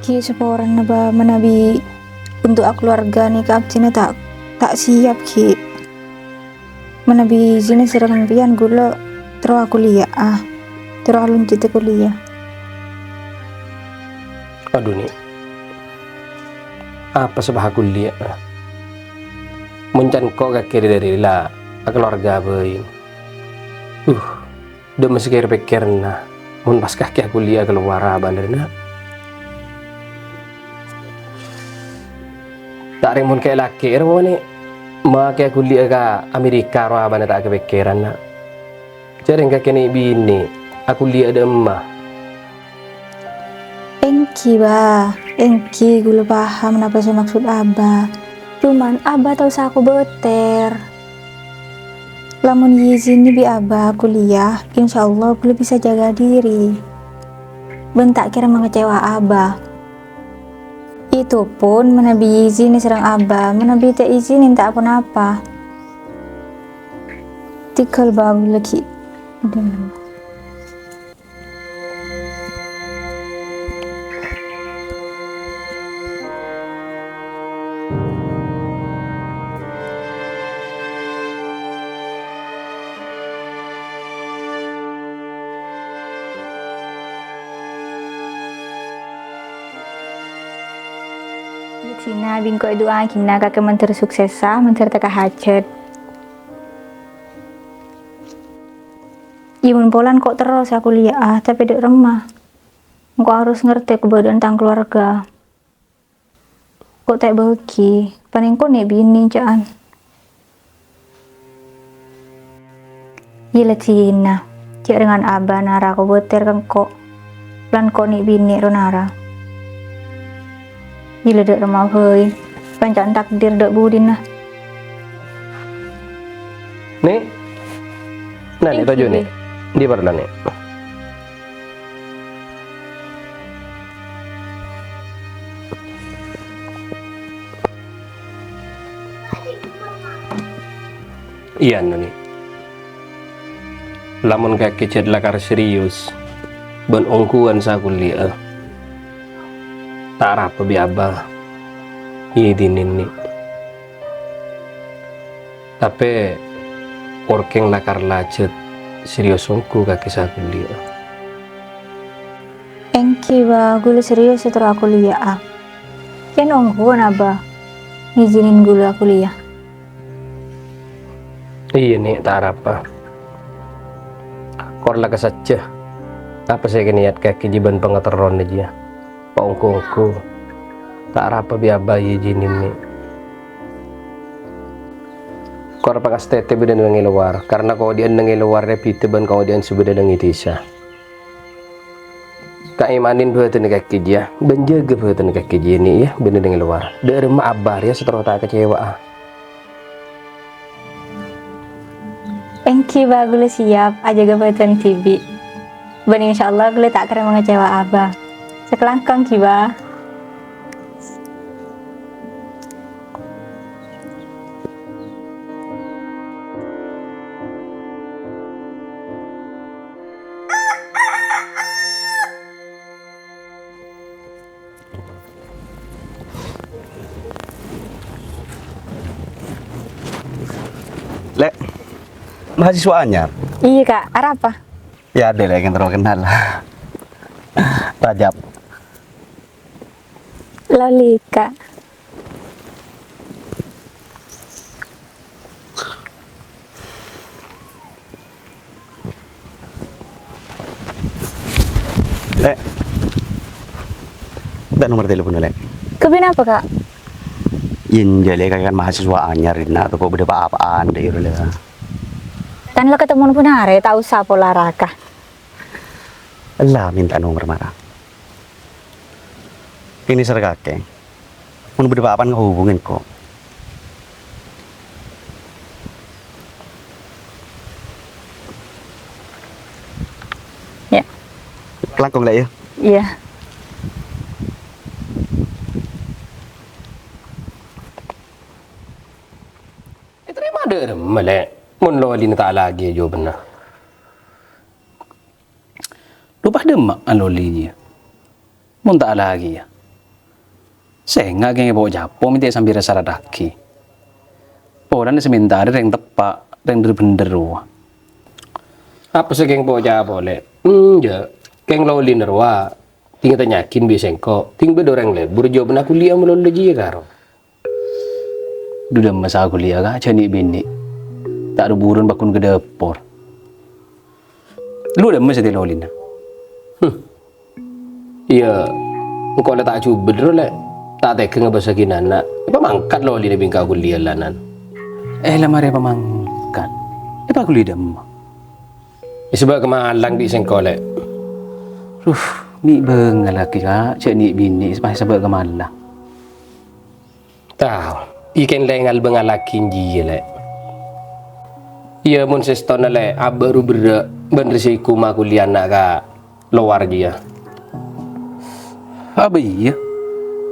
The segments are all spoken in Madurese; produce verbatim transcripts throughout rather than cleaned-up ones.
Ghi' saporana, Bâ, manabi untuk akaluwarga nèka abdhina ta', ta' siap, ghi'. Manabi izinna sareng sampèyan, ghulâ terro akuliyâ'â, terro alonjhâddhâ kuliyâ. Adhu, Ni'. Apa sè bâ' akuliyâ'â? Mon can ko' kakè dhâri la akaluwarga bhâi. Uh. Dâ' mastè kèr-pèkkèranna, mon pas kakè akuliyâ'â kalowar abâ'na rèya, Na'. Ta' rèng mon kè-lakè' rowa, Ni', ma' kakè akuliyâ'â ka Amerika rowa abâ'na ta' kapèkkèran, Na'. Jhâ' rèng kakè nè' binè', akuliyâ'â dâ' emma. Èngghi, Bâ. Èngghi, ghulâ paham napa sè maksod Abah. Cuman, Abah ta' osa kobâtèr. Lamon èizinè bi' Abah kuliyah, insyaallah ghulâ bisa jaga diri. Bân ta' kèra mangecewa Abah. Itupun manabi èizinè sareng Abah, manabi ta' èizinè ta' ponapa. Tèghâl bâ' ghulâ ghi'. Aduh. Iyâ, Cina, bi' engko' èdu'aaghina kakè mandhâr suksessa, mandhâr tekka hajhât. Iyâ, mon polana ko' terros akuliyâ'â, tapè dâ' remma. Engko' harus ngartè kabâdâ'ân tang kalowarga. Ko' ta' èbâghi, panèko nè' binè ca'an. Iyâ la Cina, jhâ' rèngan Abah nara kobâtèr ka engko'. Polana ko' nè' binè ro nara. Iyâ la dâ' remma bhâi, panca'na takdir dâ' budina. Nè'? Nah, Nè', toju', Nè'. Andi' parlo, Nè'? Iyâ, Nè'. Lamon kakè jhât lakar serius bân ongghuwân sakuliyâ'â, ta' arapa bi' Abah èdinèn, Nè'. Tapè, orkèng lakar lajhât serius ongghu kakè sakuliyâ'â. Èngghi, Bâ, ghulâ serius sè terro akuliyâ'â. Kèng ongghuwân Abah ngèjinin ghulâ akuliyâ. Iyâ, Nè', ta' arapa. Kor la kasajjhâ. Apa sè èkanèyat kakè jiyâ bân pangaterrona jiyâ. Paongghu-ongghu. Ta' arapa bi' Abah èjinin, Nè'. Kor pangastètè bâdâ neng è lowar, karna kaodi'ân neng è lowar rèya bhidhâ bân kaodi'ân sè bâdâ neng è dhisa. Kaèmanè bhâdhânna kakè jiyâ, bân jâgâ bhâdhânna kakè jiyâ, Nè', yâ, bâdâ neng è lowar. Dâ' remma Abah rèya sè terro ta' kacèwa'a. Èngghi, Bâ, ghulâ siap ajâgâ bhâdhân dhibi'. Bân insyaallah ghulâ ta' kèra mangecewa Abah. Sakalangkong ghi, Bâ. Lè', mahasiswa anyar? Iyâ, Ka'. Arapa? Yâ, adâ', Lè', kèng terro kennal. Rajab. Lali, Ka'. Lè'. Minta nomer telepon, Lè'. Kabinapa, Ka'? Iyâ, Lè', kakè kan mahasiswa anyar, dinna' tako' bâdâ pa-apa'an, dâ' iyâ, Lè'. Kan la katemmo bân arè, ta' osa pola raka. Ella minta nomer mara. Kènè' sèra kakè. Mon bâdâ pa-apa'an ngahubungin ko'. Yâ. Langkong, Lè', yâ? Iyâ. Ètarèma dâ' remma, Lè'? Mon lolina ta' alaghi jâwâbânna. Lo padâ emma' aloli jiyâ. Mon ta' alaghi, yâ. Sènga' kèng èpo-capo mènta sambi èsara'aghi. Polana sè mènta arè rèng teppa', rèng dhâr-bhendhâr rowa. Apa sè kèng èpo-capo, Lè'? Enjâ', kèng Lolina rowa. Dhing ètanya'aghin bi' sèngko', dhing bâdâ orèng lebur jhâbâna kuliah malolo jiyâ karo. Dhu dâ' emma sè kuliah, Ka', jhâ' nè'-binè'. Ta' ru-bhuru pagghun ka dâpor. Lu dâ' emma sè tèlo lina. Iyâ, engko' la ta' jhubâ' ro, Lè'. Ta' tegghâ ngabâsaghi nana'. Èpamangkat lo lina bingka kuliah lanan. Eh, la marè èpamangkat. Èpaghuli dâ' emma. Èsabâ' ka Malang bi' sèngko', Lè'. Duh, mè' bângal aghi, Ka', jhâ' nè'-binè' pas èsabâ' ka Malang. Tao, iken lengal bengalagin jiya, Lè'. Iyâ, mon sèstona, Lè', abâ' ru berrâ' bân resiko makuliah ana' ka lowar jiya. Abâ iyâ,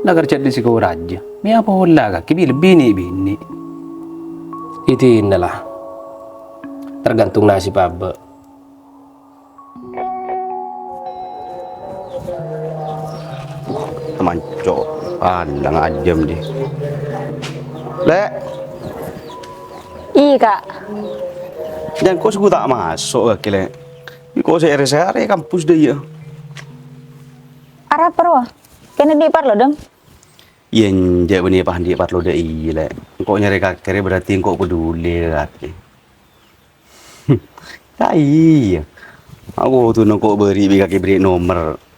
la kerja di siko raja. Mè' apola kakè bi-, lebbi nè'-binè'. Idina la. Tergantung nasib abâ'. Manco', alang ajâm, Ji. Lè'. Iyâ, Ka'. Jhâ' engko' sè ghu ta' maso' kakè, Lè'. Engko' sè èrè-sèrè kampus dâ' iyâ. Arapa rowa? Kènè' andi' parlo, Dâng? Iyâ, enjâ' bânnè pas andi' parlo dâ' iyâ, Lè'. Engko' nyarè kakè rè berarti engko' peduli ka kakè. Ta' iyâ. Aku kodhu engko' bâri' bi' kakè bâri' nomer.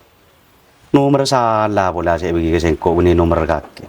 Nomer sala pola sè èbâghi ka sèngko' bânnè nomer kakè.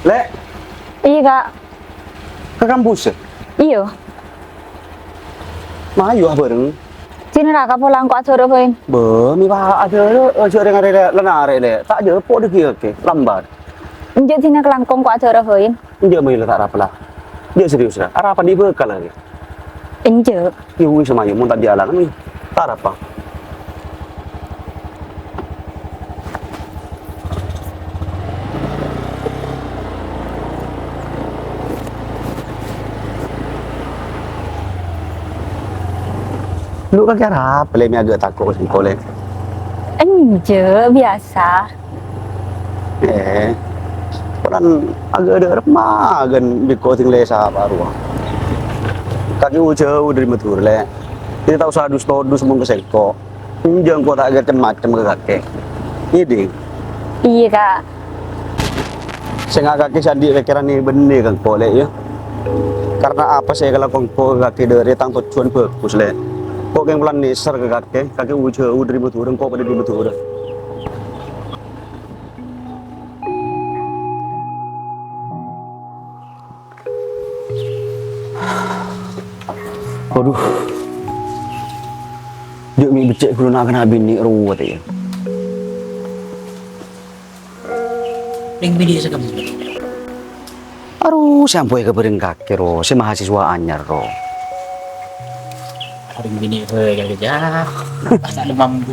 Lè'. Iyâ, Ka'. Ka kampus, yâ? Iyâ. Mayu, ah, bhâreng. Dinna ra, Ka', pola engko' adhârâ bhâi. Bâ, mè' pas adhârâ, jhâ' rèng arè la narè', Lè'. Ta' jhâ' po' dâggi' kakè, lambat. Enjâ' dinna kalangkong engko' adhârâ bhâi. Enjâ' mayu la ta' arapa la. Jhâ' serius, ra. Arapa andi' bhâkal, kakè? Enjâ'. Yâ wis, mayu, mon ta' andi' alangan, wis. Ta' arapa. Lu kakè arapa, Lè', mè' agak tako' sengko', Lè'? Enjâ', biasa. Eh, polana agak dâ' remma ghân bi' engko' dhing lè sapa rowa. Kakè jhâu dâri Madhurâ, Lè'. Dhâddhi ta' osa dus-todus mon ka sengko'. Enjâ' engko' ta' cem-macem ka kakè. Ngèdhing? Iyâ, Ka'. Sènga' kakè sè andi' pèkkèran bhender ka engko', Lè', yâ. Karna apa sè èkalako engko' ka kakè dâri tang tojjhuwân bhâghus, Lè'. Engko' kèng polana nèser ka kakè, kakè jhâu dâri Madhurâ, engko' padâ dâri Madhurâ. Waduh. Jhâ' mè' beccè' ghulâ na'-kana' binè' rowa tè, yâ. Rèng binè' sè kemma? Arowa, sè ampo èkabhâreng kakè, ro, sè mahasiswa anyar, ro. Rèng binè' bhâi kali, Jâ. Asal mambu.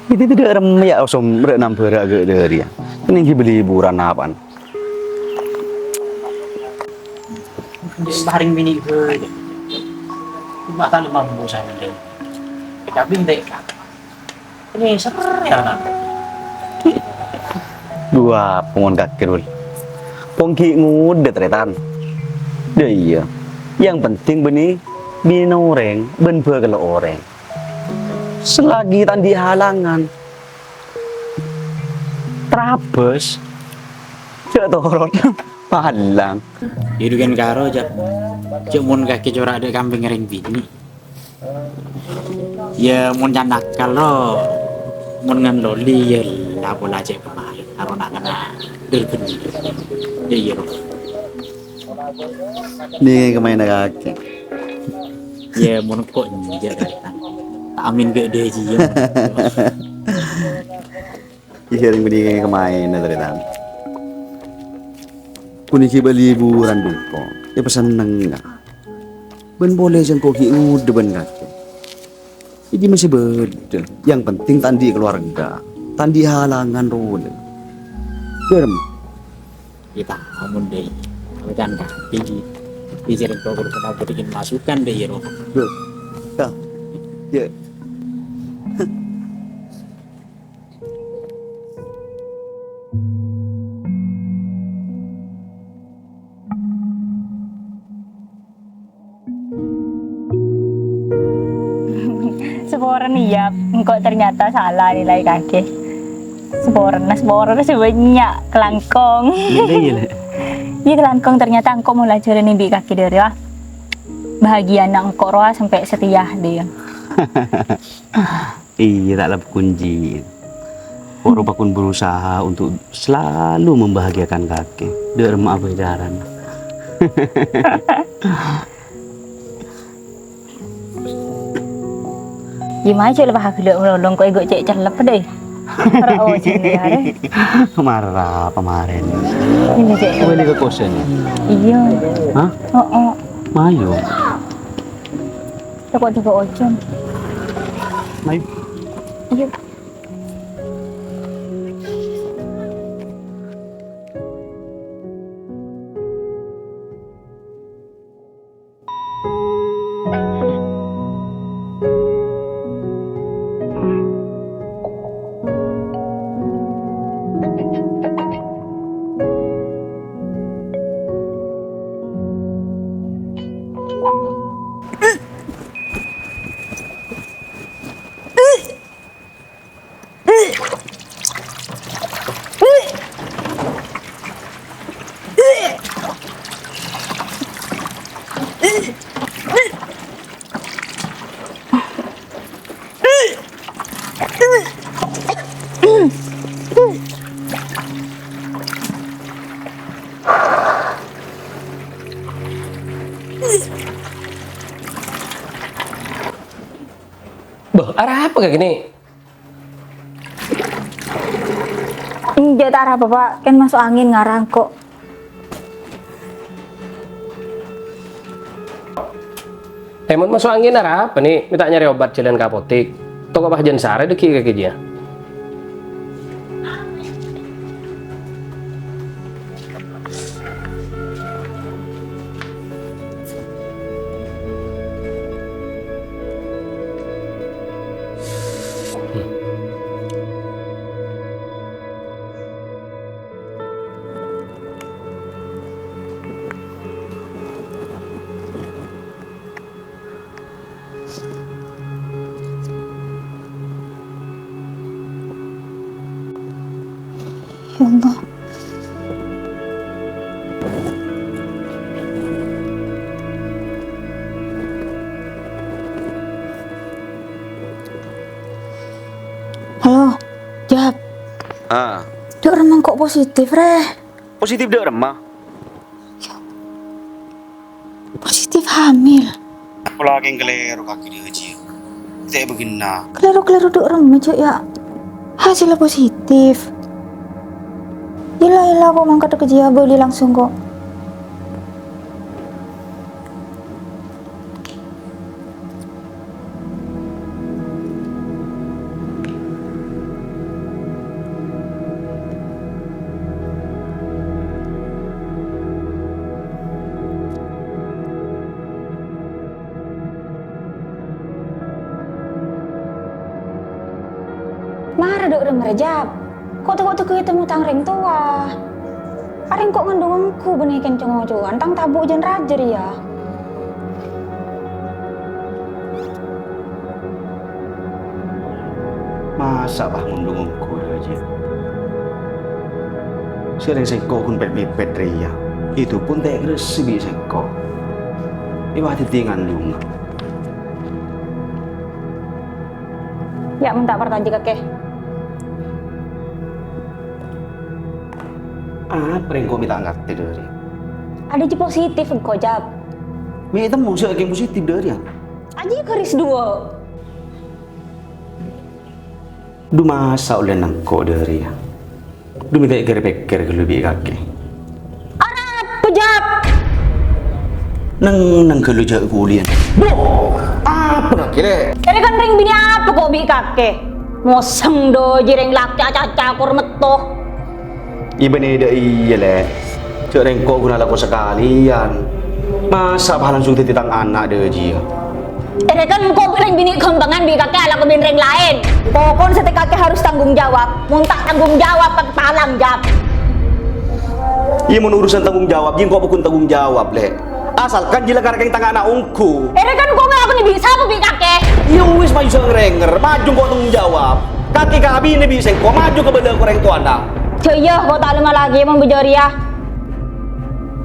Itu tidak rem ya, osom, rek nambah rek agak dari ya. Ini ghi beli hiburan apaan? Paring bini gue. Cuma kalau mampu saya deh. Tapi nanti ini seru ya, Nak. Dua pongon kakè, Dul. Pongki ngudet, Retan. Ya iya. Yang penting bini, bini orèng, ben bakal orèng. Selagi ta' andi' halangan, trabes, jhâ' toron, palang. Iyâ, dhu kèng karo, jhâ', jhâ' mon kakè cora' dâ' kampèng rèng binè'. Iyâ, mon can akal, ro, mon ngan loli, iyâ, la pola cè' kemarin, karo na'-kana' dâr bhender. Iyâ, iyâ, ro. Nèka maènna kakè. Yâ, mon engko' enjâ', ta' amin ghi' dhâjiyâ. Iyâ, rèng bânnè kamaènna, tarètan. Ghun ghi' bâli hiburan bi' engko', èpasennengnga. Bân polè sèngko' ghi' ngodâ bân kakè. Iyâ, masih bâdâ. Yang penting ta' andi' keluarga, ta' andi' halangan rowa. Ghârem. Kita amun deh, kan kaki. Ijin kau kudu kena bikin masukan deh, ya, Rob. Loh, ya, ya. Saporana, iyâ, engko' ternyata sala nilai kakè. Saporana, saporana sè bânnya' kalangkong. Nilai, iyâ, Lè'. Iyâ, kalangkong, ternyata engko' mon ajhâlânè bi' kakè dâri, wah. Bahagiana engko' rowa sampè' satèya, deh. Iyâ, ta' lebbi kunci. Ko' ropa kun berusaha untuk selalu membahagiakan kakè. Dâ' remma apa carana. Iyâ, mayu, Cè', lepas aku lho, lolong kok ego cek celep deh. Ora ojhân ya, Rè. Mara pamarèn. Ini, Cè'. Bâli ka kosan. Iyâ. Hah? Oh, oh. Mayu. Toko-toko ojhân. Mayu. Iyâ. Bâh, arapa kakè, Nè'? Enjâ', ta' arapa, Pa'. Kèng maso' angèn ngarang, kok. È, mon maso' angèn arapa, Nè'? Mè' ta' nyarè obat jhâlân ka apotek. Toko pajhân sarè dâggi' kakè jiyâ. Ya Allah. Halo, Jab. Ah. Dâ' remma engko' positif, Rè. Positif dâ' remma? Positif hamil. Pola kèng kalèro kakè dhâjiyâ. Tè' bâgina. Kalèro-kalèro dâ' remma, Cuk, ya. Hasèlla positif. Ella, ella, kok mangkat ka jiyâ bâli langsung, kok. Mara dâ' remma, Rajab. Ko' toko-toko ètemmo tang rèng towa. Arèng ko' ngandung ongghu bânnè kèng co-ngocowan, tang tabu' jân rajâ rèya. Masa' pas ngandung ongghu rèya, Jin? Sèrèng sèngko' ghun pèt-mèpèt rèya, itu pon ta' èkarèssè bi' sèngko'. Èpadhâddhi ngandhungnga. Ya', mon ta' parcajâ kakè. Apa rèng ko' mè' ta' ngartè dhâri? Adâ' jâ positif engko', Jab. Mè' ètemmo sè kèng positif dâri, yâ? Ajiyâ garis dua. Dhu masa' ollè nangko' dâri, yâ? Dhu mè' ta' kèr-pèkkèr ghâllu bi' kakè. Arapa, Jab? Neng-neng ghâllu jâ' kuliyân. Bo! Apa kakè, Lè'? Èrè kan rèng binè' apa ko' bi' kakè? Mosèng dâjâ rèng lakè' acaca kor metto. Iyâ bânnè dâ' iyâ, Lè'. Jâ' rèng ko' ghun alako sakalèyan. Masa' pas langsung dhâddhi tang ana' dâjâ, yâ? Èrè kan engko' rèng binè' ghâmpangan bi' kakè alako bi' rèng laèn. Pokokna sè kakè harus tanggung jawab. Mon ta' tanggung jawab, kakè palang, Jab. Iyâ, mon urusan tanggung jawab, iyâ engko' pokon tanggung jawab, Lè'. Asalkan jhâ' la karè kèng tang ana' ongghu. Èrè kan engko' ngalakonè bi' sapa bi' kakè? Iyâ wis, maju sè ngèrèngèr, maju engko' tanggung jawab. Kakè kabinè bi' sèngko', maju kabâlâ ka orèng towana. Jâ' iyâ, ko' ta' lèma lagi mon bâjâ rèya.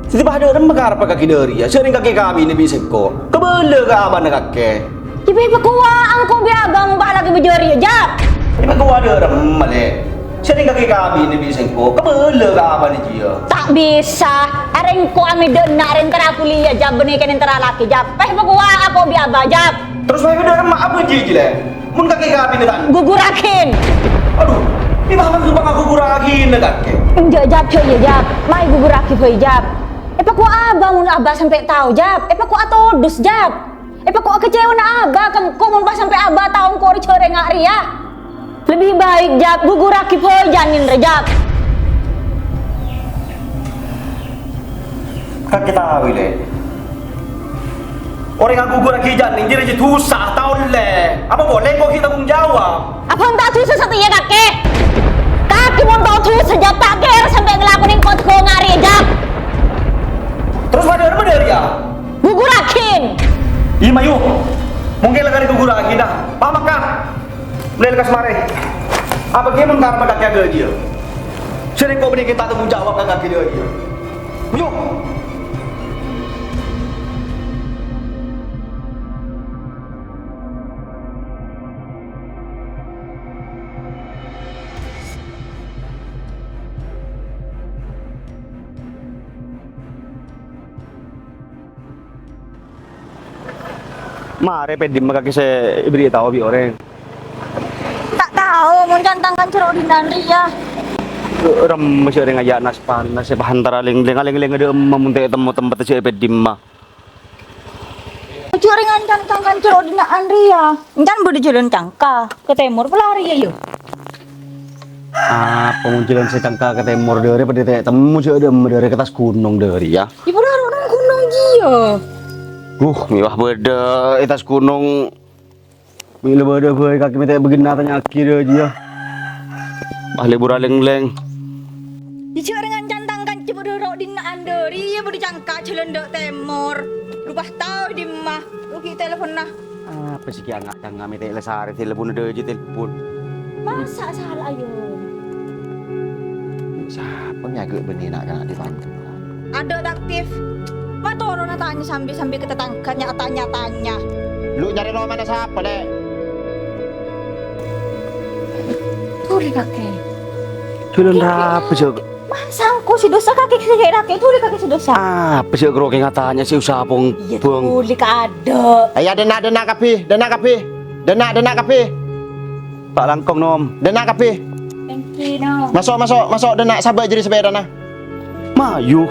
Dhâddhi pas dâ' remma kareppa kakè dâri, yâ? Sèrèng kakè kabinè bi' sèngko'. Kabâlâ ka abâna kakè. Yâ, bâ, pakowa engko' bi' abâ mon pas lagi bâjâ rèya, Jab. Yâ, pakowa dâ' remma, Lè'. Sèrèng kakè kabinè bi' sèngko'. Kabâlâ ka abâna jiyâ. Ta' bisa. Arèng ko' amèdâna, arèng entara kuliyah, Jab, bânnè kèng entara lakè, Jab. Bâ, pakowa engko' bi' abâ, Jab. Terros mayu dâ' remma apa jiyâ, Lè'? Mon kakè kabinè ta'? Gugurraghin. Adhu, iyâ bâ, apa gugurraghinna kakè? Enjâ', Jab, jâ' iyâ, Jab. Mayu gugurraghi bhâi, Jab. Èpakowa abâ mon abâ sampè' tao, Jab. Èpakowa atodus, Jab. Èpakowa kacèwana abâ ka engko' mon pas sampè' abâ tao engko' rèya jâ' rèng rèya. Lebbi baik, Jab, gugurraghi bhâi janin rèya, Jab. Kakè tao, Lè'. Orèng agugurraghi janin jârèya dhusa, ta' ollè. Apa polè engko' ghi' tanggung jawab? Apa ta' dhusa satèya, kakè? Kakè mon tao dhusa, Jab, ta' kèra sampè' ngalakonè engko' tèghâ ngarè, Jab. Terros padâ apa dâri, yâ? Gugurraghin. Iyâ, mayu. Mongkèn la karè gugurraghin, dâ. Pamekka. Mlè lekkas marè. Apa ghi' mon kareppa kakè dâjâ? Sèrèng ko' bânnè ta' tanggung jawab ka kakè dâjâ. Mayu. Marè pèddimma kakè sè èberri' tao bi' orèng? Ta' tao, mon cantang kan jârèya dina'an rèya. Remma sè orèng ajâ' nas-panas sè pas entara lèng-lèng, alèng-lèng dâ' emma mon ta' ètemmo tempet sè pèddimma. Jârèya cantang kan jârèya dina'an rèya. Encan bâdâ jhâlân cangka ka tèmor, pola rèya, yâ. Apa mon jhâlân sè cangka ka tèmor dâri padâ ta' ètemmo jâ' dâ' emma dâri ka attas ghunong dâri, yâ? Yâ, pola rowa ghunong jiyâ. Uh, mè' pas bâdâ è attas ghunong. Mè' la bâdâ bhâi kakè mè' ta' bâgiyân atanya'aghi dâ' jiyâ. Pas lebur alèng-lèng. Jârèya ngan cantang kan jâ' bâdâ ro' dina'an dâri, yâ bâdâ cangka jhâlân dâ' tèmor. Rupana tao dimma, rugi telponna. Apa sè ghi' anga'-tanga' mè' ta' la sarè telponna dâjâ telpon. Masa' sala, ayo. Sapa nyagâ' bânnè na'-kana' di panti? Adâ' ta' aktif. Ma' torona tanya sambi-sambi ka tatangghâ nya-, tanya-tanya. Lu nyarè romana sapa, Lè'? Tolè kakè. Dulun rapa, Jok? Masa' engko' sè dhusa kakè sè kakè, tolè kakè sè dhusa. Apa sè karo kè ngatanya sè usaha pong-, Iyâ, bong. Tolè ka adâ'. Ayo, dânna', dânna' kabbhi, dânna' kabbhi. Dânna', dânna' kabbhi. Pa' langkong, Nom. Dânna' kabbhi. Thank you, Nom. Maso', maso', maso', dânna', sabâ' jârèya sapèdana. Mayu.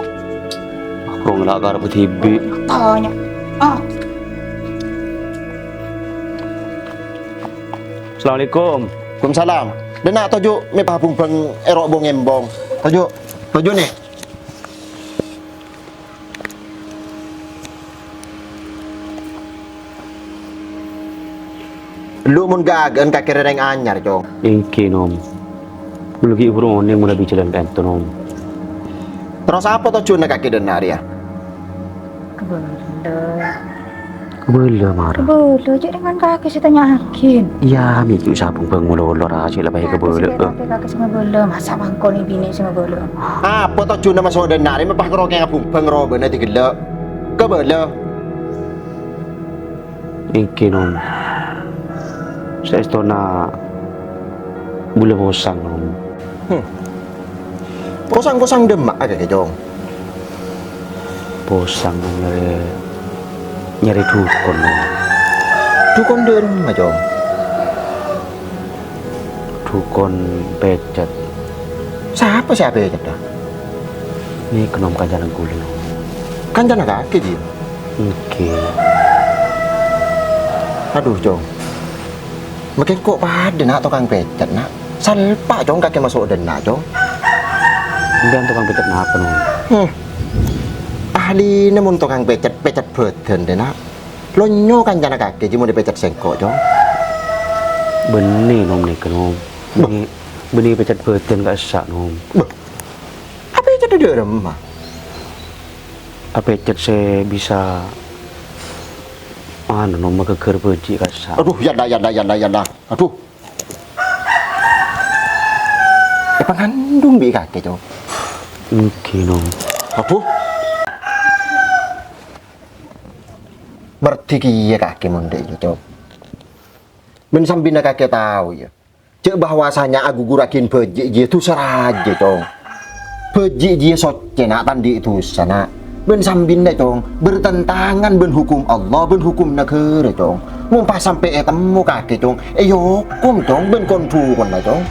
Karo ngala' karep dhibi'. Tanya. Ah. Assalamualaikum. Waalaikumsalam. Dânna' toju' mè' pas bhung-bhung èro' bong-embong. Toju', toju' nè. Lu mon ghâghâ'ân kakè rèng anyar, Cong. Èngghi, Nom. Kaulâ ghi' buru onèng mon la bi' jhâlân ka'ènto, Nom. Terros apa tojjhuwânna kakè dânna' rèya? Kabâlâ. Kabâlâ, mara. Kabâlâ, cè' rèng kakè sè tanya'aghi. Iyâ, mè' ghi' sabung bhâng molor-molor, cè' la bhâi kabâlâ. Kakè sè tanya kakè sè ngabâlâ, masa' mangkon binè' sè ngabâlâ. Apa tojjhuwânna maso' dânna' rèya, mè' pas karo kè ngabung bhâng robâna dhigella'? Kabâlâ. Èngghi, Nom. Saèstona bulâ posang, Nom. Hmm. Posang-posang dâmma'a kakè, Cong? Posang nyarè, nyarè dhukon, Nom. Dhukon dâ'remma, Cong? Dhukon pècet. Sapa sè apècet, a? Nèka, Nom, kancana ghulâ, Nom. Kancana kakè, jiyâ? Èngghi. Adhu, Cong. Makè engko' padâ, na', tokang pècet, na'. Salpa', Cong, kakè maso' dâ' enna', Cong. Sampèyan tokang pècet napa, Nom? Hmm. Ahlina mon tokang pècet, pècet bhâdhân, dâ', na'. Lonyo kancana kakè jiyâ mon èpècet sèngko', Cong. Bânnè, Nom, nèka, Nom. Bâh. Bânnè, bânnè èpècet bhâdhân ka'issa', Nom. Bâh. Apècet dâ'remma? Apècet sè bisa, anu, Nom, maghâghâr bhâji' ka'issa'. Adhu, ya Allah, ya Allah, ya Allah, ya Allah. Adhu. Èpangandung bi' kakè, Cong? Èngghi, Nom. Adhu. Mardhi kèya kakè mon dâ' iyâ, Cong. Bân sambina kakè tao, yâ, jâ' bahwasanya aghugurraghin bhâji' jiyâ dhusa rajâ, Cong. Bhâji' jiyâ soccè, na', ta' andi' dhusa, na'. Bân sambina, Cong, bertentangan bân hukum Allah, bân hukum naghârâ, Cong. Mon pas sampè' ètemmo kakè, Cong, èokom, Cong, bân kon-dhukonna, Cong.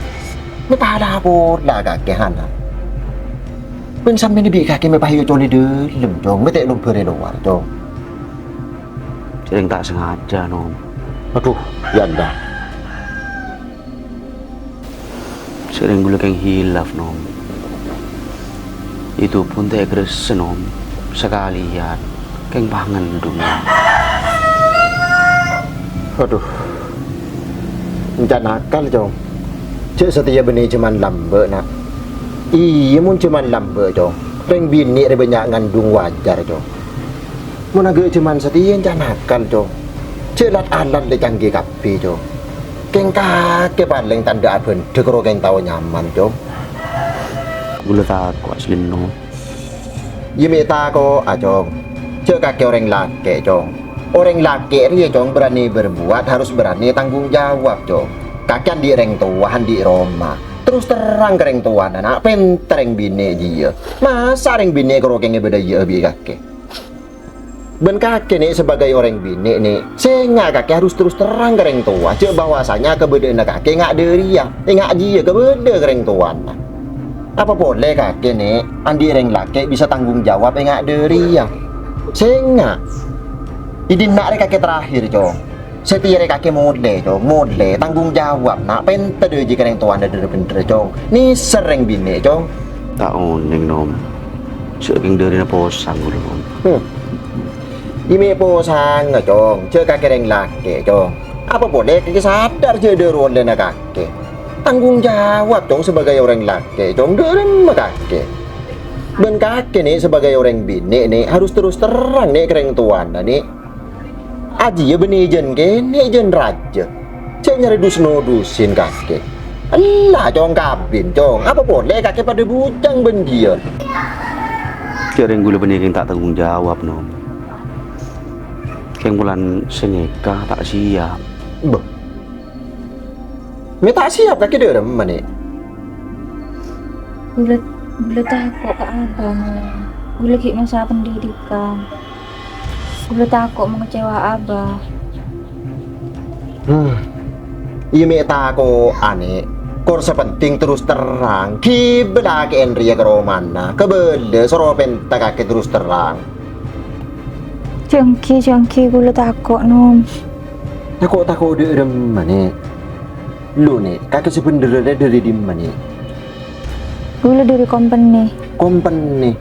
Mè' padâ pola kakè, hana. Bân sambina bi' kakè mè' pas èocolè dâlem, Cong, mè' ta' èlombhâr è lowar, Cong. Sèrèng ta' sengaja, Nom. Adhu, ya Allah. Sèrèng ghulâ kèng hilaf, Nom. Itu pun ta' èkarassa, Nom. Sakalèyan kèng pangandung, Nom. Adhu. Èncan akal, Cong. Jâ' satèya bânnè jhâman lambâ', na'. Iyâ, mon jhâman lambâ', Cong. Rèng binè' rè bânnya' ngandung wajar, Cong. Mon angghuy jhâman satèya èncan akal, Cong. Jâ' lat-alat lè canggih kabbhi, Cong. Kèng kakè palèng tandhâ abhândhâ karo kèng tao nyaman, Cong. Ghulâ tako' asli, Nom. Iyâ mè' tako'a, Cong. Jâ' kakè orèng lakè', Cong. Orèng lakè' rèya, Cong, berani berbuat, harus berani tanggung jawab, Cong. Kakè andi' rèng towa, andi' roma. Terros terrang ka rèng towana, na', pènter rèng binè' jiyâ. Masa' rèng binè' karo kèng èbâdâiyâ'â bi' kakè? Bân kakè, nè', sebagai orèng binè', nè', sènga' kakè harus terros terrang ka rèng towa, jâ' bahwasanya kabâdâ'ânna kakè enga' dâriyâ, enga' jiyâ kabâdâ ka rèng towana. Apa polè kakè, nè', andi' rèng lakè' bisa tanggung jawab enga' dâriyâ? Sènga'. È dinna' rè kakè terakhir, Cong. Satèya rè kakè molè, Cong, molè, tanggung jawab, na', pènter dâjâ ka rèng towana dhâr-bhendhâr, Cong. Nèser rèng binè', Cong. Ta' onèng, Nom. Sakèng dârina posang ghulâ, Nom. Hmm. Iyâ mè' posanga, Cong. Jâ' kakè rèng lakè', Cong. Apa polè kakè sadar jâ' dâru ollèna kakè. Tanggung jawab, Cong, sebagai orèng lakè', Cong. Dâremma kakè. Bân kakè, nè', sebagai orèng binè', nè', harus terros terrang, nè', ka rèng towana, nè'. Ajiyâ bânnè jân kènè' jân rajâ. Jâ' nyarè dus-nodusin kakè. Ella, Cong, kabin, Cong. Apa polè kakè padâ bujâng bân jiyâ? Jârèng ghulâ bânnè kèng ta' tanggung jawab, Nom. Kèng polana sè nèka ta' siap. Bâh. Mè' ta' siap kakè dâremma, nè'? Ghulâ, ghulâ tako' ka abâ, Nom. Ghulâ ghi' masa pendidikan. Ghulâ tako' mangecewa abâ. Hmm. Iyâ mè' tako'a, nè'. Kor sè penting terros terrang. Ghibâ lakè'en rèya ka romana. Kabâlâ soro pènta kakè terros terrang. Jâ' èngghi, jâ' èngghi, ghulâ tako', Nom. Tako'-tako' dâremma, nè'? Lo, nè', kakè sabhendherra dâri dimma, nè'? Ghulâ dâri kompeni. Kompeni?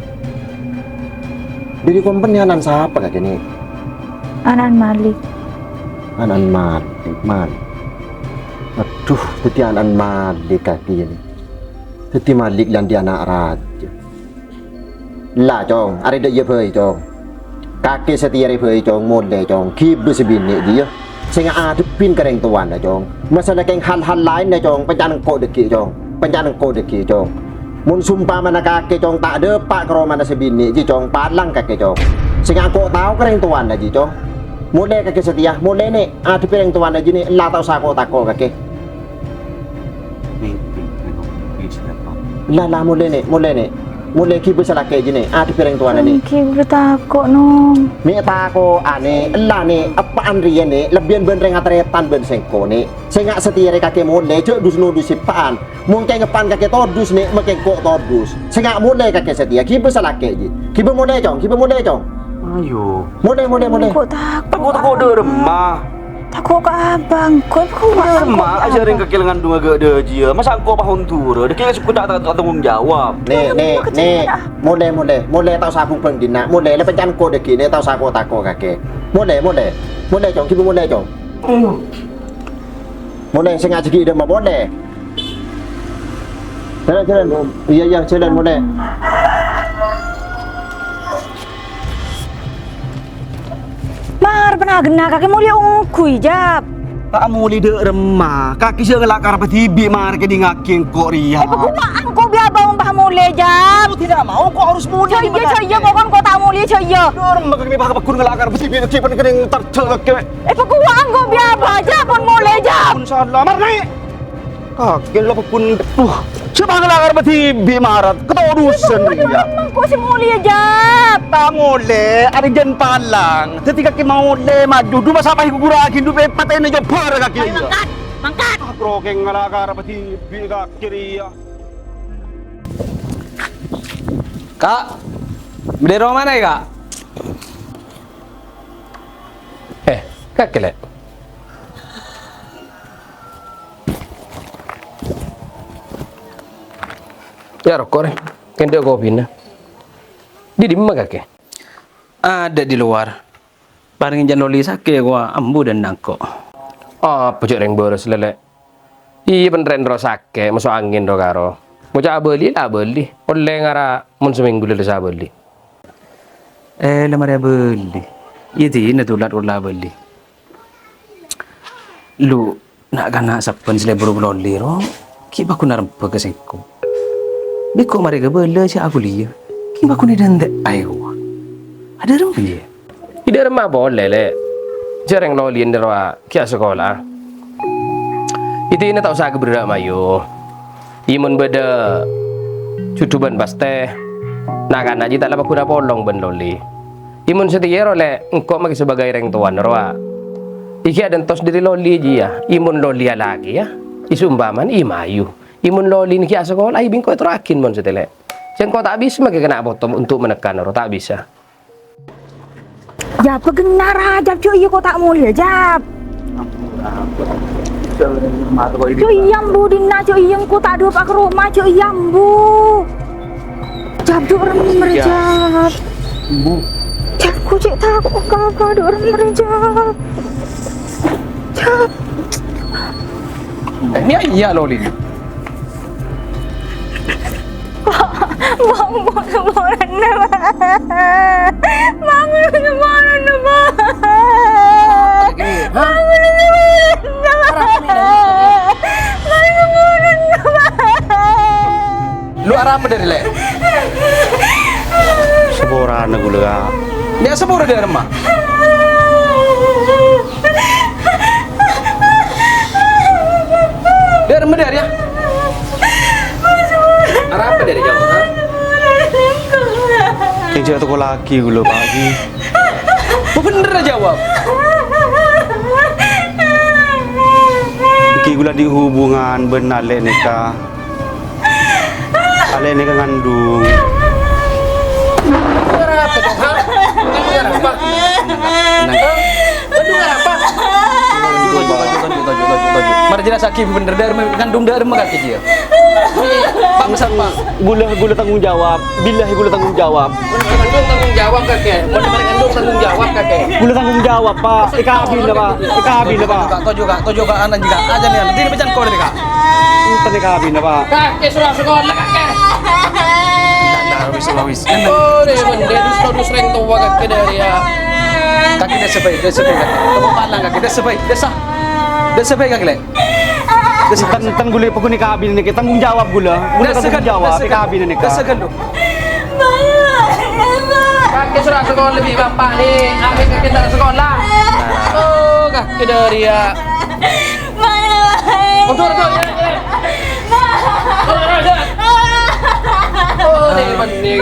Dâri kompeni ana'na sapa kakè, nè'? Ana'na Malik. Ana'na Malik, Malik. Adhu, dhâddhi ana'na Malik kakè, yâ, nè'? Dhâddhi Malik la andi' ana' rajâ. La, Cong, arè dâ' iyâ bhâi, Cong. Kakè satèya rè bhâi, Cong, molè, Cong. Ghibâ sè binè' jiyâ. Sènga' adhebbhin ka rèng towana, Cong. Masalah kèng hal-hal laènna, Cong, panca'na engko' dâggi', Cong. Panca'na engko' dâggi', Cong. Mon sompamana kakè, Cong, ta' dâpa' ka romana sè binè' jiyâ, Cong, palang kakè, Cong. Sènga' engko' tao ka rèng towana jiyâ, Cong. Molè kakè satèya, molè, nè', adhebbhi rèng towana jiyâ, nè', la ta' osa ko-tako' kakè. Mimpi, mimpi, mimpi, mimpi. La, la, molè, nè', molè, nè'. Molè ghibâ sè lakè' jiyâ, Nè', adhebbhi rèng towana, Nè'. Èngghi, bhuru tako', Nom. Nè', tako'a, Nè', ella, Nè', eppa'an rèya, Nè', lebbiyân bân rèng tarètan bân sèngko', Nè'. Sènga' satèya rè kakè molè, jhâ' dus-nodus eppa'an. Mon kèng eppa'an kakè todus, Nè', makè engko' todus. Sènga' molè kakè satèya, ghibâ sè lakè' jiyâ. Ghibâ molè, Cong, ghibâ molè, Cong. Ayo. Molè, molè, molè. Engko' tako'. Tako', tako' dâ' remma. Tako' ka abang, engko' engko' Dâ' remma, ajhârèng kakè la ngandhungnga ghâ' dâjiyâ. Masa engko' pahondhurâ, dhâggi' sè kodhu ta', ta' tanggung jawab. Nè', Nè', Nè'. Molè, molè, molè, ta' osa bhung-bhung dinna'. Molè, la pènca'an engko' dhâggi', Nè', ta' osa ko'-tako' kakè. Molè, molè. Molè, Cong, ghibâ molè, Cong. Molè, sènga' jhâggi' dâmma molè. Jhâlân, jhâlân. Iyâ, iyâ, jhâlân molè. Mar, pèna-ghenna kakè molè ongghu, Jab. Ta' molè dâ' remma. Kakè sè ngala' karabhâ dhibi' mar kèdingngaghi engko' rèya. Eh, pakowa engko' bi' abang bâ molè, Jab. Mau tidak mau, engko' harus molè. Jâ' iyâ, jâ' iyâ, pokon engko' ta' molè, jâ' iyâ. Dâ' remma kakè bâ' paggun ngala' karabhâ dhibi', dhibi' kènèng terjhâ' kakè. Eh, pakowa engko' bi' abang, Jab, pon molè, Jab. Insya Allah, mar naè'. Kakè la paggun, duh, sè bâ' ngala' karabhâ dhibi' marat, katodusan rèya. Engko' sè molè, Jab. Ta' molè, arèya jân palang. Dhâddhi kakè molè maju, dhu masa' paè ghughurraghi, dhu pè-, patèna jhubâr kakè. Ayo, mangkat, mangkat. Bro, kèng ngala' karabhâ dhibi' kakè rèya. Ka', bâdâ è romana, Ka'? Eh, kakè, Lè'. Yâ, roko', rè. Kèng dâ' kopina. Dâ' dimma, kakè? Adâ' di lowar. Parèng jân loli sakè' kowa ambu dâ' engko'. Apa jhâ' rèng bârâs, Lè'? Iyâ, bân rèn ro sakè', maso' angèn ro karo. Ngoca' abâli, la abâli. Ollè ngara mon samènggu lè sabâli. Eh, la marè abâli. Iyâ, dinah tolat ollè abâli. Lu, na'-kana' sabbhân sè lebur loli ro, ghi' paggun arembhâ ka sèngko'. Bi' engko' marè kabâlâ sè akuliyâ, ghi' paggun èdântè' aè kowa. Adâ' remma, yâ? È dâ' remma polè, Lè'. Jhâ' rèng lolina rowa ghi' asakola. È dinah ta' osa aghâbârrâ' mayu. Iyâ, mon bâdâ jhudhu bân pastè, na'-kana' jiyâ ta' la paggun apolong bân loli. Iyâ, mon satèya ro, Lè', engko' makè sabâgâi rèng towana rowa. Iyâ, ghi' adântos dâri loli jiyâ. Iyâ, mon loli alakèya, iyâ, seumpamana, iyâ, mayu. Iyâ, mon lolina ghi' asakola, iyâ, bi' engko' ètoro'aghin mon satèya, Lè'. Sèngko' ta' bisa makè kèna' poto untuk menekan ro, ta' bisa. Yâ, paghenna' ra, Jab, jhâ' iyâ ko' ta' molè, Jab. Jhâ' iyâ, ambu, dinna', jhâ' iyâ, engko' ta' dâpa' ka roma, jhâ' iyâ, ambu. Jab, dâ' remma rè, Jab. Ambu. Jab, ko' cè' tako' ka-, ka-, dâ' remma rè, Jab. Jab. Eh, iyâ, iyâ, lolina. Bang, bang, bang, bang, bang. Lagi, ha? Bang, bang, bang, bang. Arapa, Lè'? Lu arapa dâri, Lè'? Saporana ghulâ, Ka'. Iyâ, sapora dâri remma. Dâri remma dâri, yâ. Arapa dâri jawab, ha? Kèng jhâ' tako' lagi ghulâ, Pak, ghi. Bhender jawab. Ghi ghulâ andi' hubungan bân Alè' nèka. Alè' nèka ngandung. Ngandung arapa, Dok? Hah? Ngandung arapa? Ngandung arapa? Toju', toju', toju'. Mara jelassaghi bhender, dâ' remma ngandung, dâ' remma kakè jiyâ. Bangsa, Pak. Ghulâ, ghulâ tanggung jawab. Billahi ghulâ tanggung jawab. Mon ngandung tanggung jawab kakè. Mon ngandung tanggung jawab kakè. Ghulâ tanggung jawab, Pak. È kabina, Pak. È kabina, Pak. Toju', Kak. Toju', Kak. Anan jiyâ, Kak. Ajâ nèka. Dina bâjâ engko' rè, Kak. Enten è kabina, Pak. Kakè soro sakola, kakè. Nah, nah, wis, wis. Oh, deh, bhender, dus, dus rèng towa kakè dâri, yâ. Kakè dâ' sabbhâi, dâ' sabbhâi, kakè. Tepuk tangan, kakè. Dâ' sabbhâi, dâ' sa-, dâ' sabbhâi, kakè, Lè'. Dâ' sa-, enten, enten ghulâ pokokna è kabina nèka, tanggung jawab ghulâ. Ghulâ tanggung jawab è kabina nèka. Dâ' sabbhâi, dâ' sabbhâi. Kakè soro sakola bi' bapa' nè, amè kakè ta' sakola. Oh, kakè dâri, yâ. Mundur, mundur, ya, ya. Mundur, mundur. Oh, nè, nè,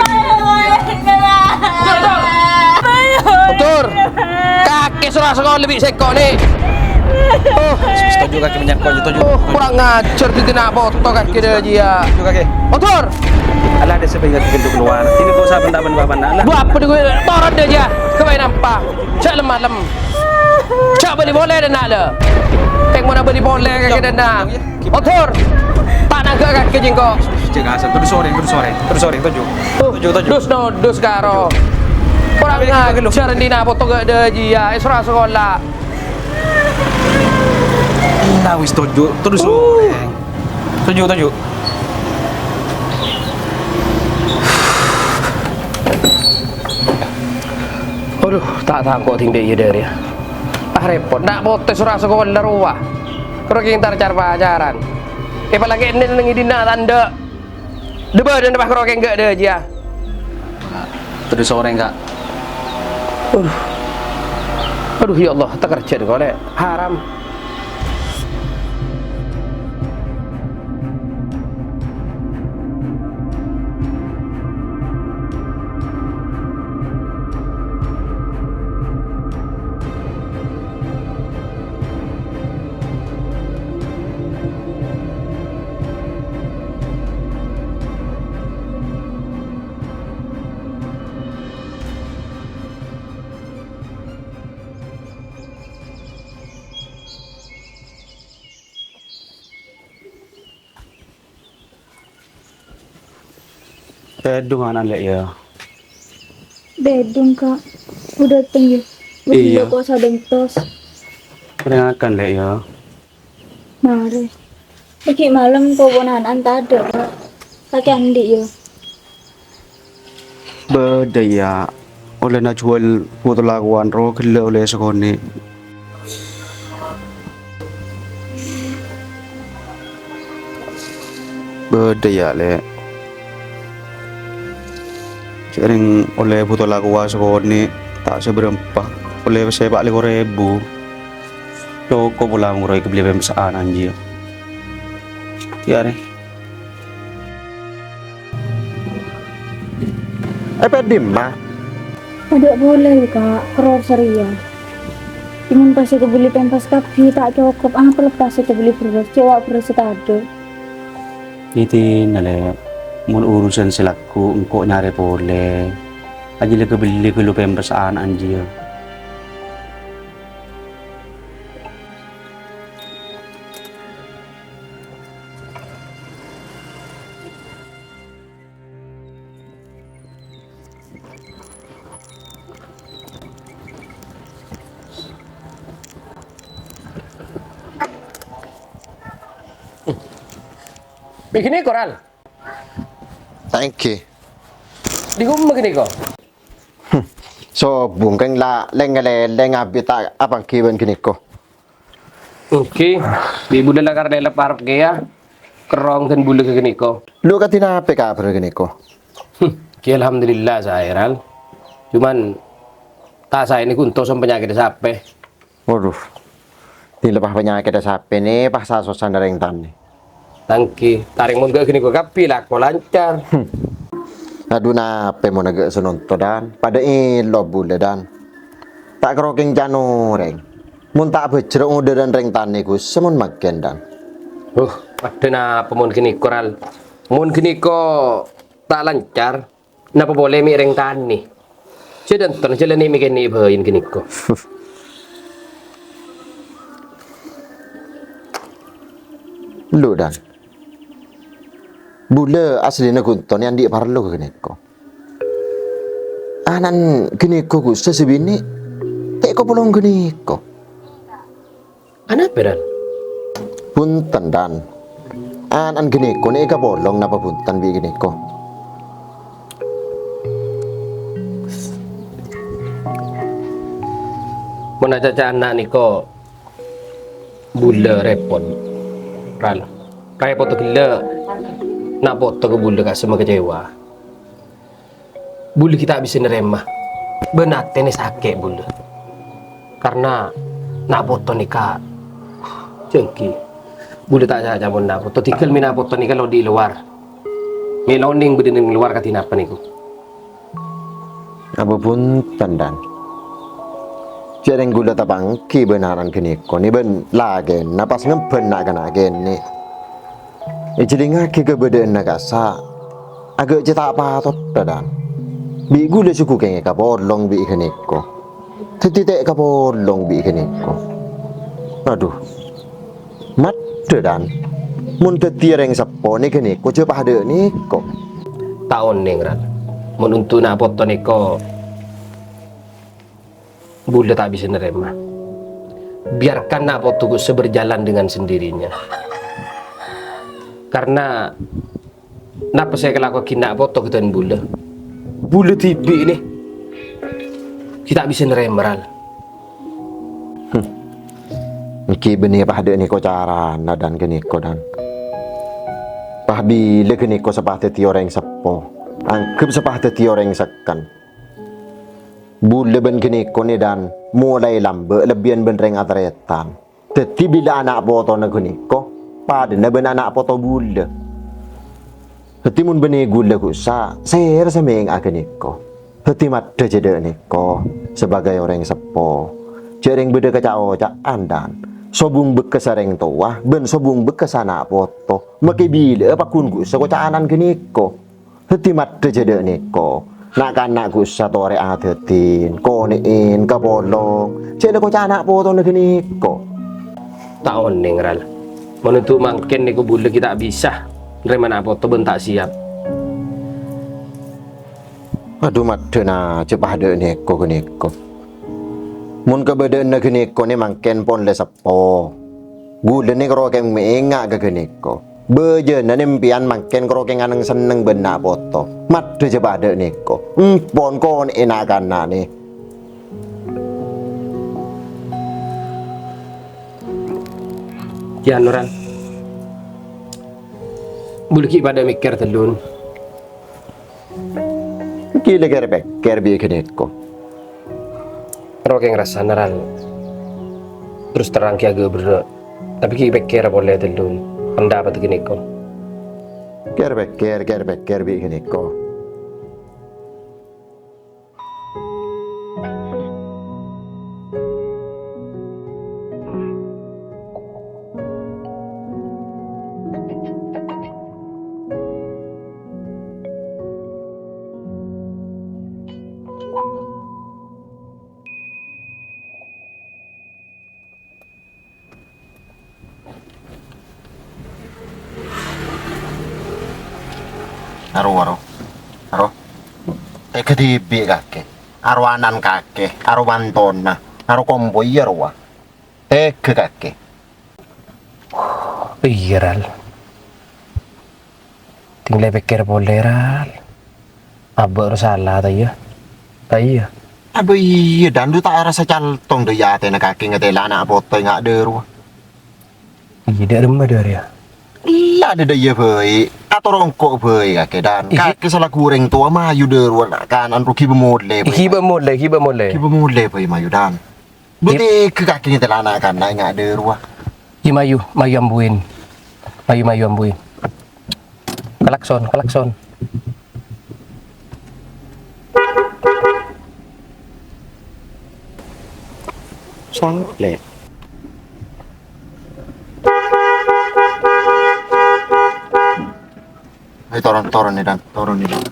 Sakola bi' sèngko', Nè'. Oh. Toju' kakè menyangko', toju'. Oh, kurang ajar, dhâddhi na' poto kakè dhâ' jiyâ. Toju' kakè. Motor. Alah, dâ' sè bângèt ghâllu kalowar. Sini kok saben ta' bân-bâbân, alah. Dhu apa dhâ' ghulâ? Toron dhâ' jiyâ. Ghâbây nampa. Jhâ' lem-malem. Jhâ' bâli polè dhâ' na' la. Tèng monna bâli polè kakè dhâ' na'. Motor. Ta' nangghâ' kakè jengko. Cek asal, terus sore, terus sore, terus sore, toju'. Toju', toju'. Dus no, dus karo. Kurang ajar, dhina poto ghâ' dhâ' jiyâ, èsoro sakola. Nah, wis toju', terus sore. Toju', toju'. Aduh, ta' tangko' tinggi ya dari ya. Ah, repot. Ndak potes ora sakola rowa. Karo ki entar car-pacaran. Apalagi ini neng idina tanda. Deba dan pas karo ki enggak ada aja. Terus sore enggak? Aduh. Aduh, ya Allah, tak kerja deh, kole. Haram. Tèdung ana'na, Lè', ya? Tèdung, Kak. Udah dateng, ya? Iya. Kok sadeng tos? Pèrengngakan, Lè', ya? Mare. Iki malem kok ponakan ta' ada, Kak. Kakè andi', ya? Bâdâ, ya. Ollè najuwâl botol aqua ro ghellâ' ollè sakonè'. Bâdâ, ya, Lè'. Jhâ' rèng ollè botol aqua sakonè', ta' sabârâmpa. Ollè sè pa' lèkor èbu. Cokop pola moro èkabellè pèmpès ana' jiyâ. Iyâ, rè. È, pèdimma? Adâ' polè, Kak, kerror sarèya. Mon pas èkabellè pèmpès kabbhi ta' cokop, apa lepas èkabellè bherrâs, cè' wa' bherrâs sè tadâ'. Itèna, Lè', mon urusan sè lagghu' engko' nyarè polè. Ajiyâ la kabellè ghâllu pèmpès ana' jiyâ. Begini, Koral. Thank you. Di rumah gini, kok. Hmm. Sobung kèng la lèng-ngalèlèng abit ta' apangghi bân ghânèko. Èngghi, bi' bulâ lakar lèlep arep kèya, kerrong dân bulâ ghânèko. Lu kadhi napè kabhâr ghânèko? Hmm, ghi alhamdulillah saè, Ral. Cuman, ta' saè nèko ontos panyakèt sapè. Waduh. Dilebah panyakèt sapè nè, pas sasossana rèng tanè. Tanggi, tarèng mon ghâ' ghânèko kabbhi lako lancar. Hmm. Adhu, napè mon ghâ' sè nonto, Dan? Padâ èlo bulâ, Dan. Ta' karo kèng can orèng. Mon ta' bhâjrâ' ngodârân rèng tanè, Gus, sè mon maghân, Dan. Huh, padâ napa mon ghânèko, Ral? Mon ghânèko ta' lancar, napa polè mè' rèng tanè? Jhâ' dânton, jhâ' la nè' mè' kènè' bhâi ghânèko. Lu, Dan. Bulâ asllina ghun ton andi' parlo ka ghânèko. Ana'na ghânèko, Gus, sè binè', ta' èkapolong ghânèko. Anapa, Ran? Bhunten, Dan. Ana'na ghânèko nè' èkapolong napa bhunten bi' ghânèko? Mon acaca ana' nèko bulâ rèpot, Ran. Rèpot ghellâ' na' poto ka bulâ kasemma kecewa. Bulâ ghi' ta' bisa narèma, bân atèna sakè' bulâ. Karna na' poto nèka jhângghi. Bulâ ta' ca-, camon na' poto, tèghâl mè' na' poto nèka lo' di' lowar. Mè' lonèng bâdâ neng lowar kadhi napa nèko. Apa bhunten, Dan? Jhâreng ghulâ tapangghi bân aran ghânèka nè bân lakèna pas ngemban na'-kana' kènè'. Èjhâlingngaghi kabâdâ'ânna ka'issa', aghâ' cè' ta' patotta, Dan. Bi' ghulâ sè ghukèng èkapolong bi' ghânèka. Dhâddhi ta' èkapolong bi' ghânèka. Adhu. Maddhâ, Dan. Mon dhâddhiyâ rèng seppo nè ghânèka jhâ' padâ nèka. Ta' onèng, Ral. Mon untuk na' poto nèka, bulâ ta' bisa narèma. Biarkan na' poto Guste berjalan dengan sendirinya. Karena napa sè èkalakowaghi na' poto ghâdhân bulâ, bulâ dhibi' nè ghi' ta' bisa narèma, Ral. Hmm. Èngghi bânnè padâ nèka carana, Dan, ghânèka, Dan. Pabilâ ghânèka sè padâddhi orèng seppo, angghep sè padâddhi orèng sekken. Bulâ bân ghânèka nè, Dan, molaè lambâ' lebbiyân bân rèng atarètan. Dhâddhi bilâ ana' potona ghânèka padâna bân ana' poto bulâ. Dhâddhi mon bânnè ghulâ Guste, sèra sè mènga'a ghânèka. Dhâddhi maddhâ jhâ' dâ' nèka, sabâgâi orèng seppo, jhâ' rèng bâdâ kaca'-oca'an, Dan. Sobung bekkassa rèng towa bân sobung bekkassa ana' poto. Makè bilâ'â pagghun Guste koca'anan ghânèka. Dhâddhi maddhâ jhâ' dâ' nèka. Na'-kana' Guste torè adhâddhin, konè'èn, kapolong, jhâ' la koca' ana' potona ghânèka. Ta' onèng, Ral. Mon ondu' mangkèn nèko bulâ ghi' ta' bisa narèma ana' poto bân ta' siap. Adhu, maddhâna jhâ' padâ nèko ghânèka. Mon kabâdâ'ânna ghânèka nè mangkèn pon la seppo. Ghulâ nè karo kèng mènga'a ka ghânèka. Bâjâna nè empèyan mangkèn karo kèng anèng-sennèng bân ana' poto. Maddhâ jhâ' padâ nèko. Empon konè'è na'-kana' nè. Yâ, Noran. Bulâ ghi' padâ mèkkèr tellun. Ghi' la kèr-pèkkèr bi' ghânèka. Ro kèng rassana, Ral. Terros terrang ghi' aghâbârrâ', tapè ghi' pèkkèra polè tellun pandapatta ghânèka. Kèr-pèkkèr, kèr-pèkkèr bi' ghânèka. Aro, aro. Aro. Tèghâ dhibi' kakè. Aro ana'na kakè. Aro mantona. Aro kompoy iyâ rowa. Tèghâ kakè. Iyâ, Ral. Tèngalè pèkkèr polè, Ral. Abâ' ro sala, ta' iyâ? Ta' iyâ? Abâ' iyâ, Dan, dhu ta' arassa caltong dâ' iyâ atèna kakè ngatèla ana' poto enga' dâ' rowa. Iyâ, dâ' remma dâ' rèya? Ella, dâ' iyâ bhâi. Ator engko' bhâi kakè, Dan. Iyâ. Kakè salaku orèng towa mayu dâ' rowa na'-kana' ro ghibâ molè bhâi. Ghibâ molè, ghibâ molè. Ghibâ molè bhâi mayu, Dan. Bhâi, tèghâ kakè ngatèla ana'-kana' enga' dâ' rowa. Iyâ, mayu, mayu ambuin. Mayu, mayu ambuin. Klakson, klakson. Saleh. Ayo, toron, toron nih, Dan. Toron nih, Dan.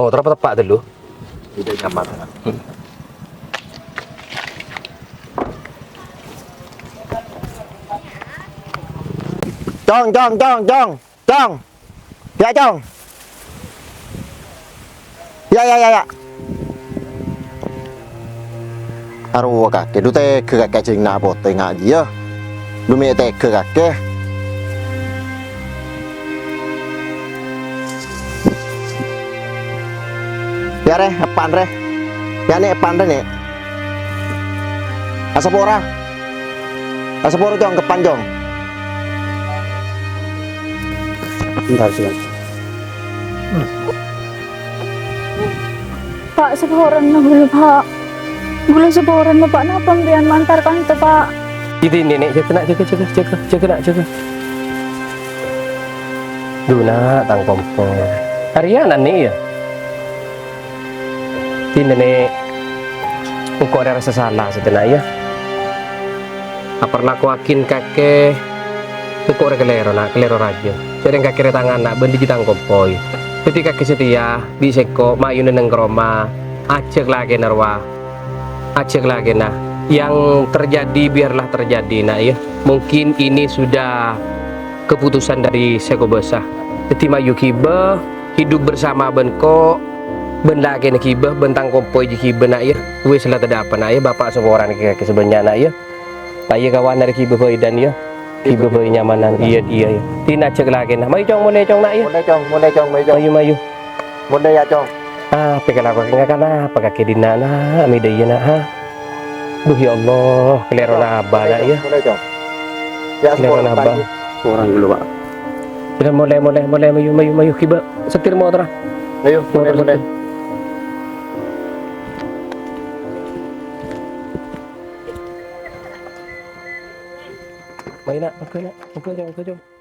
Oh, terapa tepak dulu? Tidak nyaman. Cong, cong, cong, cong. Cong. Ya, Cong. Ya, ya, ya, ya. Arowa kakè, dhu tèghâ kakè ajhâ' na' poto enga' jiyâ. Dhu mè' tèghâ kakè. Ya, rè, eppa'na, rè. Ya, nè', eppa'na, rè, nè'. Asapora. Asapora, Cong, keppan, Cong. Bentar, sini. Pa', saporana ghulâ, Pa'. Ghulâ saporana, Pa'. Napa sampèyan mantar ka'dinto, Pa'? Iyâ, Nè', jâgâ, Na', jâgâ, jâgâ, jâgâ, jâgâ, Na', jâgâ. Dhu, Na', tang kompoy. Arèya, Na', Nè', yâ? Iyâ, Nè'. Engko' rè rassa sala satèya, Na', yâ. Aparlakoaghin kakè engko' rè kalèro, Na', kalèro rajâ. Sèrèng kakè rè tang ana' bân dhâddhi tang kompoy. Dhâddhi kakè satèya bi' sèngko' mayuna neng ka roma, ajhâk lakèna rowa. Ajhâk lakèna. Yang terjadi biarlah terjadi, Na', yâ. Mungkin ini sudah keputusan dari Sè Kobâsa. Dhâddhi mayu ghibâ, hidup bersama bân ko-, bân lakèna ghibâ, bân tang kompoy jiyâ ghibâ, Na', yâ. Wis la tadâ' apa, Na', yâ. Bapa' saporana kakè sabânnya', Na', yâ. Ayo kawan, arè ghibâ bhâi, Dan, yâ. Ghibâ bhâi nyamanan. Iyâ, iyâ, iyâ. Dhina ajhâk lakèna. Mayu, Cong, molè, Cong, Na', yâ. Molè, Cong, molè, Cong, molè, Cong. Mayu, mayu. Molè, yâ, Cong. Ah, pèkala apa, ngakana apa kakè dhina, Na'? Amèdâ, yâ, Na', ha? Duh, ya Allah, kalèrona Abah, Na', yâ. Molè, Cong. Yâ, kalèrona Abah. Orang dulu, Pak. Sudah, molè, molè, molè, mayu, mayu, mayu, ghibâ. Setir motor, ah. Ayo, molè, molè. Mayu, Na', moghâ, Na', moghâ, Cong, moghâ, Cong.